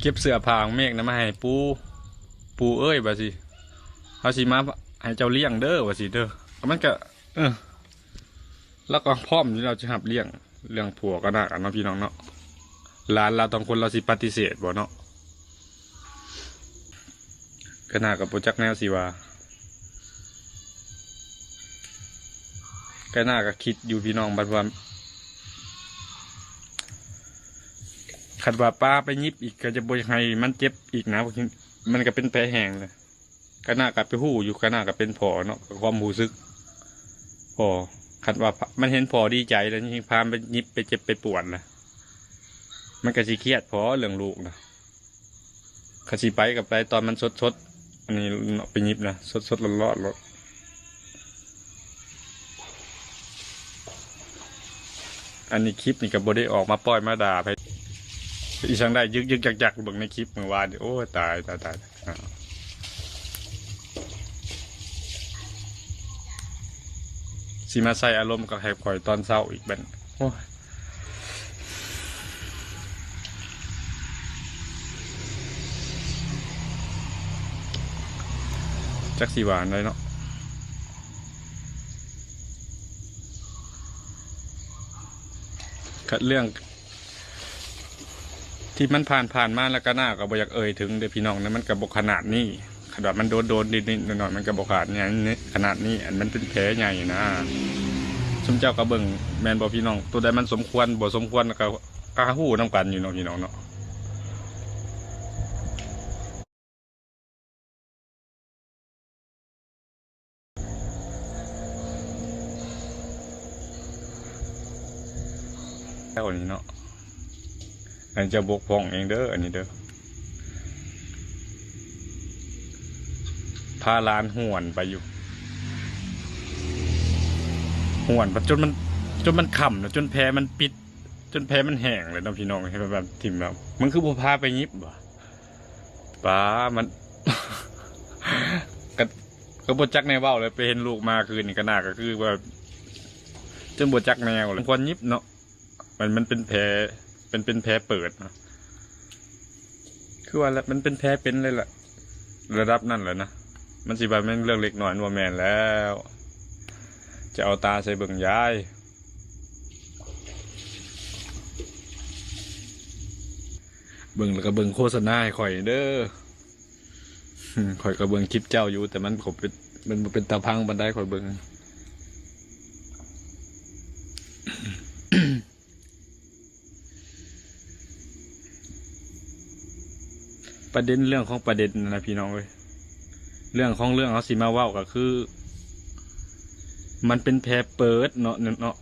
ເກັບເສື້ອຜ້າຂອງເມກນະມາໃຫ້ປູ່ ປູ່ເອີຍ ວ່າຊີ້ ເຮົາຊິມາໃຫ້ເຈົ້າລ້ຽງເດີ ວ່າຊີ້ເດີ. ມັນກະ ເອີ ລາວກໍພ້ອມຢູ່ ລາວຊິຮັບລ້ຽງ. ເລື່ອງຜົວກັນນະ ກັນເນາະ ພີ່ນ້ອງເນາະ. ຫຼານລາວສອງຄົນ ລາວຊິປະຕິເສດບໍ່ເນາະ? ກັນນະກໍບໍ່ຈັກແນວຊິວ່າ. ກະໜ້າກະຄິດຢູ່ພີ່ນ້ອງ ບັດວ່າ ຄັນວ່າປ້າໄປຫຍິບອີກກະຈະບໍ່ຢາກໃຫ້ມັນເຈັບອີກນະ ມັນກະເປັນແຜແຫ້ງແລ້ວ. ກະໜ້າກະໄປຮູ້ຢູ່ ກະໜ້າກະເປັນພໍ່ເນາະ ກະຄວາມຮູ້ສຶກພໍ່ ຄັນວ່າມັນເຫັນພໍ່ດີໃຈແລ້ວ ຍັງພາໄປຫຍິບໄປເຈັບໄປປວດນະ ມັນກະຊິຄຽດພໍເລື່ອງລູກນະ. ຄັນຊິໄປກໍໄປຕອນມັນສົດໆ ອັນນີ້ເນາະ ໄປຫຍິບນະ ສົດໆ ຮ້ອນໆ ໂລດ. ອັນນີ້ຄລິບນີ້ກໍບໍ່ໄດ້ອອກມາປ່ອຍມາດ່າໃຜ ອີ່ຫຍັງໄດ້ຍຶກໆ ຍັກໆ ເບິ່ງໃນຄລິບມື້ວານນີ້ ໂອ້ຍ ຕາຍ ຕາຍ ຕາຍ. ຊິມາໃສ່ອາລົມກັບໃຫ້ຂ້ອຍຕອນເຊົ້າອີກບັດນີ້ ໂອ້ຍ ຈັກຊິວ່າແນວໃດເນາະ. ກະເລື່ອງທີ່ມັນຜ່ານໆມາແລ້ວ ກະໜ້າກະບໍ່ຢາກເອີ່ຍເຖິງເດ້ພີ່ນ້ອງນະ ມັນກະບໍ່ຂະໜາດນີ້. ຄັນວ່າມັນໂດນໆ ນິດໆ ໜ້ອຍໆ ມັນກະບໍ່ຂະໜາດນີ້ ຂະໜາດນີ້ ອັນມັນເປັນແຜໃຫຍ່ນະ. ຊຸມເຈົ້າກະເບິ່ງແມ່ນບໍ່ພີ່ນ້ອງ? ໂຕໃດມັນສົມຄວນບໍ່ສົມຄວນ ກະ ກະຮູ້ນຳກັນຢູ່ເນາະ ພີ່ນ້ອງເນາະ. ແລ້ວນີ້ເນາະ ອັນນີ້ເຈົ້າບົກຜ່ອງເອງເດີ ອັນນີ້ເດີ ພາຫຼານຫ້ວນໄປຢູ່ ຫ້ວນໄປຈົນມັນ ຈົນມັນຄ່ຳແລ້ວ ຈົນແຜມັນປິດ ຈົນແຜມັນແຫ້ງແລ້ວເນາະ ພີ່ນ້ອງ ເຫັນແບບຖິ້ມແລ້ວ ມຶງຄືບໍ່ພາໄປຫຍິບວະ? ປ້າ ມັນ ກະ ກະບໍ່ຈັກແນວເວົ້າເລີຍ ໄປເຫັນລູກມາຄືນນີ້ ກະໜ້າກະຄືວ່າ ຈົນບໍ່ຈັກແນວເລີຍ ຄວນຫຍິບເນາະ ມັນ ມັນເປັນແຜ ເປັນ ເປັນແຜເປີດເນາະ. ຄືວ່າລະ ມັນເປັນແຜເປັນເລີຍລະ ລະດັບນັ້ນແຫຼະນະ ມັນຊິວ່າແມ່ນເລື່ອງເລັກນ້ອຍ ມັນບໍ່ແມ່ນແລ້ວ. ຈະເອົາຕາໃສ່ເບິ່ງຍາຍ ເບິ່ງແລ້ວກໍເບິ່ງໂຄສະນາໃຫ້ຂ້ອຍເດີ. ຂ້ອຍກໍເບິ່ງຄລິບເຈົ້າຢູ່ ແຕ່ມັນກໍເປັນ ມັນບໍ່ເປັນຕາຟັງປານໃດ ຂ້ອຍເບິ່ງ. ປະເດັນເລື່ອງຂອງປະເດັນນະ ພີ່ນ້ອງເອີຍ ເລື່ອງຂອງເລື່ອງເຮົາຊິມາເວົ້າກໍຄື ມັນເປັນແຜເປີດເນາະ ເນາະ